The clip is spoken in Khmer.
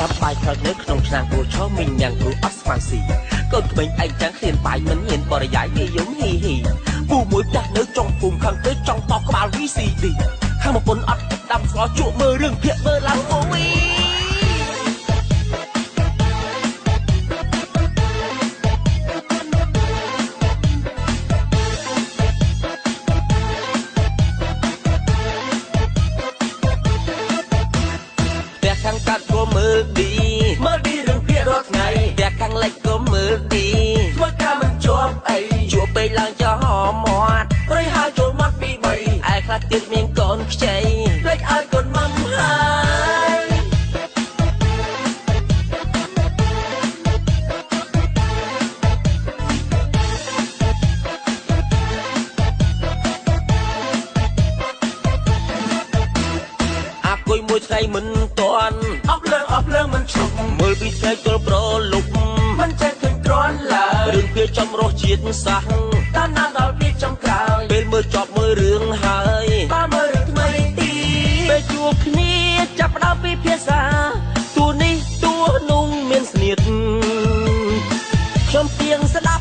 ដាំបាយក្រោយនៅក្នុងឆ្នាំងគោឆមីញ៉ាំងគ្រូអត់ស្មានស៊ីកូនក្មេងឯងចាំងឃ្លានបាយមិនហ៊ានបរិយាយគេយំហ៊ីហ៊ីពូមួយផ្ទះនៅចុងភូមិខាងទៅចង់តបក្បាល VCD ខាងប្រពន្ធអត់ដាំស្ករជក់មើលរឿងភាគមើលឡើងអូវីផ្ទះខាងកាត់ក៏មើលឌី មើលឌីរឿងភាគរាល់ថ្ងៃ ផ្ទះខាងលិចក៏មើលឌី ធ្វើការមិនជាប់អី ជួបពេលឡើងចោហមាត់ រៃហើយចូលមាត់ពីបី ឯខ្លះទៀតមានកូនខ្ចី ភ្លេចឲ្យកូនម៉ាំហើយ អាគុយមួយថ្ងៃមិនតាន់ អស់ភ្លើងអស់ភ្លើងមិនឈប់ មើលពីថ្ងៃទល់ប្រលប់ មិនចេះឃើញទ្រាន់ឡើយ រឿងវាចំរសជាតិសាស តាមណាដល់ពីចុងក្រោយ ពេលមើលចប់មើលរឿងហើយ បើមើលរឿងថ្មីទី ពេលជួបគ្នាចាប់ផ្ដើមពីភាសាតួនេះតួនោះមានស្នៀតខ្ញុំទៀងស្ដាប់